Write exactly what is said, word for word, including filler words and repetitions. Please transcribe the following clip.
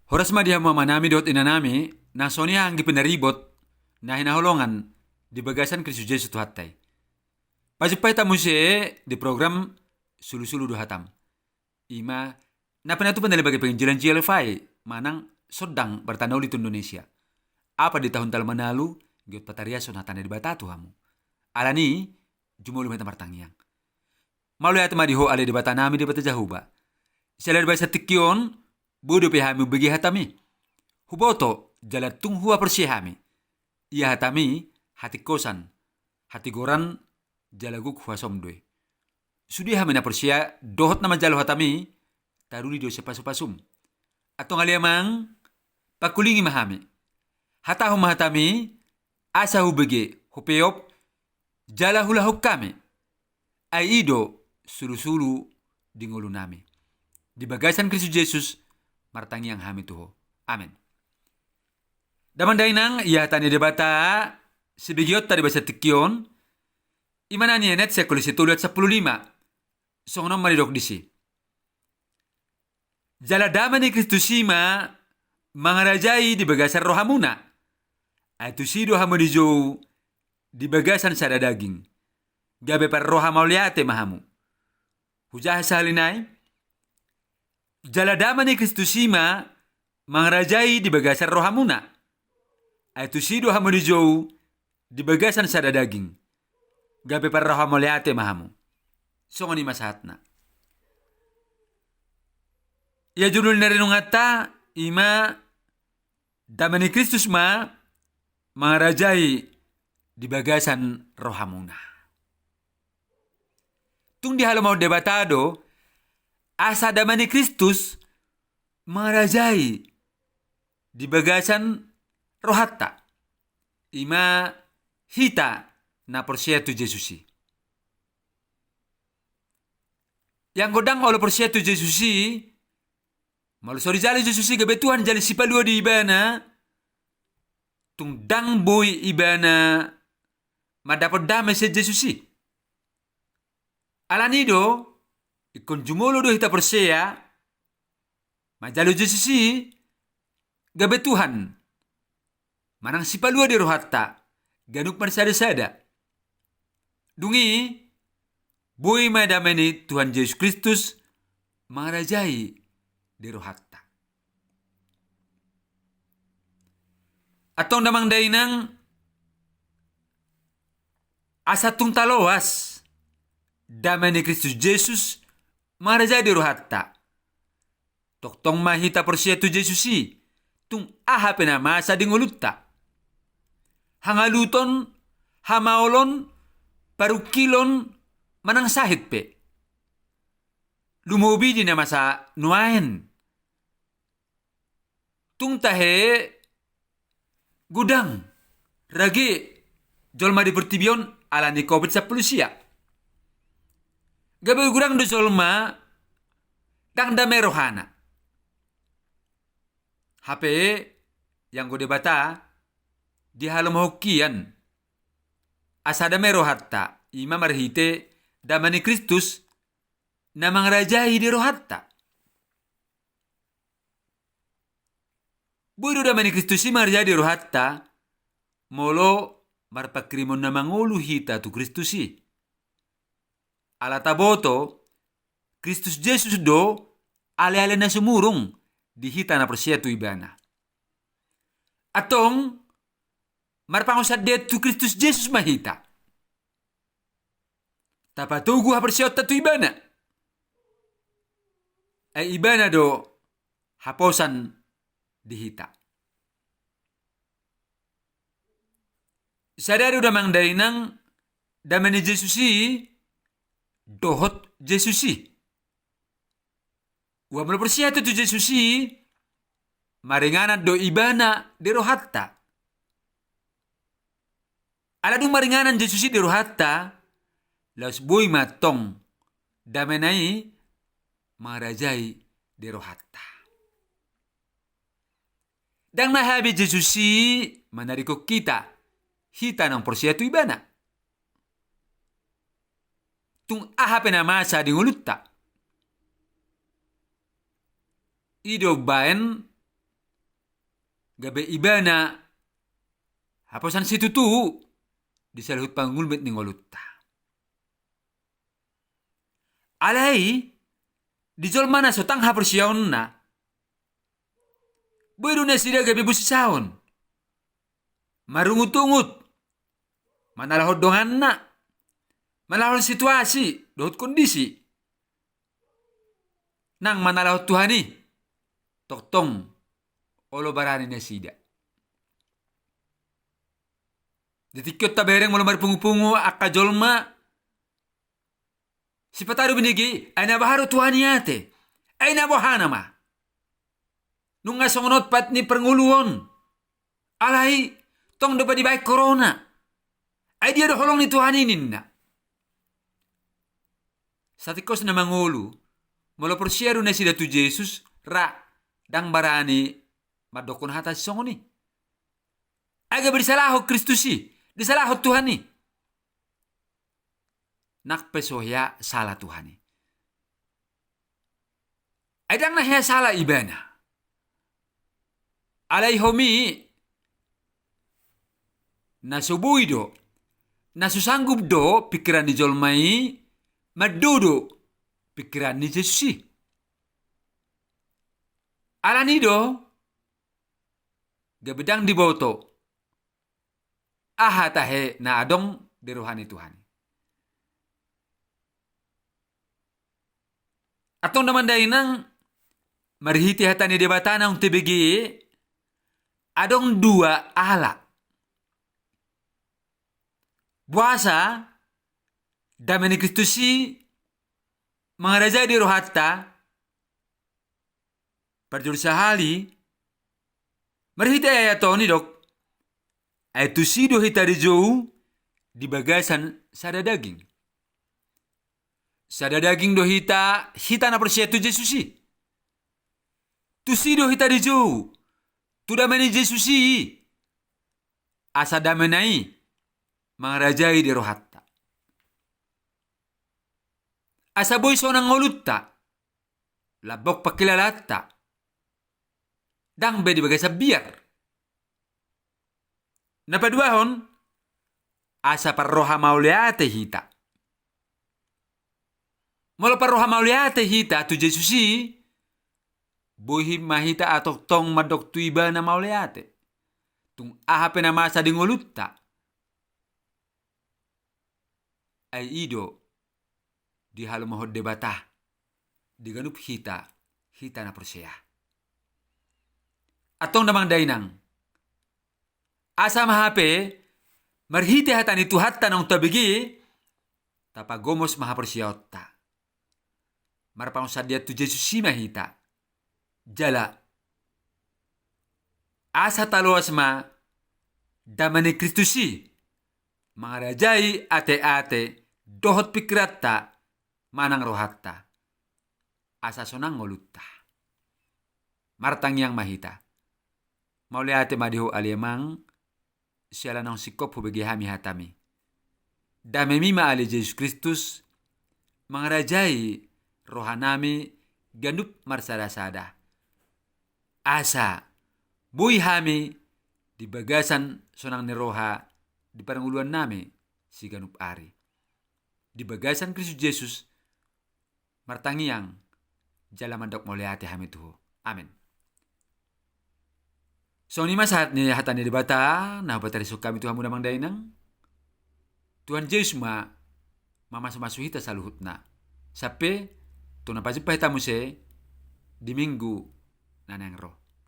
Horas ma di hamu amanami dohot inanami, na songon i anggi pinaribot, na hinaholongan di bagasan Kristus Jesus Tuhanta i. Pajumpa hita muse di program Sulusulu do Hatam. I ma na pinatupa na lebaga penginjilan J L F I manang Sondang Berita Na Uli tu Indonesia. Apa di tahun talu manalu, giot patariashon hata ni Debata tu hamu. Alani, jumolo ma hita martangiang. Mauliate ma di Ho ale Debatanami Debata Jahowa. Siala di bagasan tingki on, boi dope hami hubege hatami. Huboto, jala tung huhaporseai hami. Ia hatami, hatingkosan, hatigoran, jala gok huasom do i. Sude hami na porsea, dohot na manjalo hatami, taruli do sian pasupasum. Antong ale Amang, pangkulingi ma hami. Hatahon ma hatami, asa hubege, hupeop, jala huulahon hami. Ai i do sulusulu di ngolunami. Di bagasan Kristus Jesus, martangiang hami tu Ho. Amen. Damang dainang, ia hata ni Debata, sibegeonta di bagasan tingki on, i ma na nienet sian Kolose tolu ayat sampulu lima. Songon on ma didok disi. Jala dame ni Kristus i ma mangarajai di bagasan rohamuna. Ai tusi do hamu dijou di bagasan sada daging. Gabe parroha mauliate ma hamu. Hujaha sahali nai. Jala dame ni Kristus i ma mangarajai di bagasan rohamuna. Ai tusi do hamu dijou di bagasan sada daging. Gabe parroha mauliate ma hamu. Songon i ma sahatna. Ia judul ni renunganta, i ma dame ni Kristus ma mangarajai di bagasan rohamuna. Tung dihalomahon Debata do, asa dame ni Kristus mangarajai di bagasan rohanta. I ma hita na porsea tu Jesus i. Ia anggo ndang olo porsea tu Jesus i, molo so dijalo Jesus i gabe Tuhan jala sipalua di ibana, tung ndang boi ibana mandapot dame sian Jesus i. Alani do, ingkon jumolo do hita porsea, manjalo Jesus i gabe Tuhan. Manang sipalua di rohanta, ganup marsadasada. Dung i, boi ma dame ni Tuhan Jesus Kristus mangarajai di rohanta. Antong damang dainang, asa tung taloas dame ni Kristus Jesus mangarajai di rohanta. Tongtong ma hita porsea tu Jesus i, tung aha pe na masa di ngolunta. Hangaluton, hamaolon, parungkilon, manang sahit pe. Lumobi di na masa nuaeng. Tung tahe godang, rage, jolma di portibi on ala ni covid sampulu sia. Gabe godang do jolma, ndang dame rohana. Hape, ia anggo Debata, dihalomahon hian. Asa dame rohanta, i ma marhite dame ni Kristus, na mangarajai di rohanta. Boi do dame ni Kristus i mangarajai di rohanta, molo marpanghirimon na mangolu hita tu Kristus i. Ala taboto, Kristus Jesus do aleale na sumurung di hita na porsea tu ibana. Antong, marpangunsandean tu Kristus Jesus ma hita. Tapatogu haporseaonta tu ibana. Ai ibana do haposan di hita. Sada do damang dainang dame ni Jesus i dohot Jesus i. Ua molo porsea hita tu Jesus i, maringanan do ibana di rohanta. Ala dung maringanan Jesus i di rohanta, laos boi ma tong damena i mangarajai di rohanta. Ndang na habis Jesus i manadingkon hita, hita naung porsea tu ibana. Tung aha pe na masa di ngolunta. I do umbaen gabe ibana haposan situtu di saluhut pangulmit ni ngolunta. Alai di jolma na so tang haporseaonna, boi do nasida gabe busisaon, marungutungut, manalahon donganna, manalahon situasi dohot kondisi, nang manalahon Tuhan i, tongtong olo barani nasida. Di tingki on tabereng molo marpungupungu angka jolma, sipata do binege, ai na boha do Tuhan i ate, ai na boha nama. Nunga songon on pat ni parngoluon. Alai tong dope dibaen korona. Ai dia do holong ni Tuhan i ninna. Satingkos na mangolu, molo porsea do nasida tu Jesus, ra, ndang barani mandokkon hata sisongon i. Ai gabe disalahon Kristus i, disalahon Tuhan i. Nang pe so hea sala Tuhan i. Ai ndang na hea sala ibana. Alai homi, na so boi do, na so sanggup do pingkiran ni jolma i mandodo pingkiran ni Jesus i. Alani do, gabe ndang diboto aha tahe na adong di roha ni Tuhan i. Antong damang dainang, marhite hata ni Debata naung tebege, adong dua ala. Boasa dame ni Kristus i mangarajai di rohanta, parjolo sahali, marhite ayat on didok, ai tusi do hita dijou di bagasan sada daging. Sada daging do hita, hita na porsea tu Jesus i. Tusi do hita dijou tu dame ni Jesus i. Asa damena i mangarajai di rohanta. Asa boi sonang ngolunta, lambok pangkilalaanta, ndang be di bagasan biar. Na paduahon, asa parroha mauliate hita. Molo parroha mauliate hita tu Jesus i, boi ma hita antong tong mandok tu ibana mauliate. Tung aha pe na masa di ngolunta, ai i do dihalomohon Debata di ganup hita, hita na porsea. Antong damang dainang, asa ma hape marhite hata ni Tuhanta naung tabege, tapagomos ma haporseaonta, marpangunsandean tu Jesus i ma hita. Jala asa taloas ma dame ni Kristus i mangarajai ateate dohot pingkiranta manang rohanta, asa sonang ngolunta. Martangiang ma hita. Mauliate ma di Ho ale Amang, siala naung singkop hubege hami hatami. Damemi ma ale Jesus Kristus mangarajai rohanami ganup marsadasada, asa boi hami di bagasan sonang ni roha di parngoluannami siganup ari. Di bagasan Kristus Jesus martangiang jala mandok mauliate hami tu Ho. Amen. Songon i ma sahat ni hata ni Debata na hupatarishon hami tu hamu damang dainang. Tuhan Jesus ma mamasumasu hita saluhutna, sampe tu na pajumpa hita muse di Minggu na naeng ro.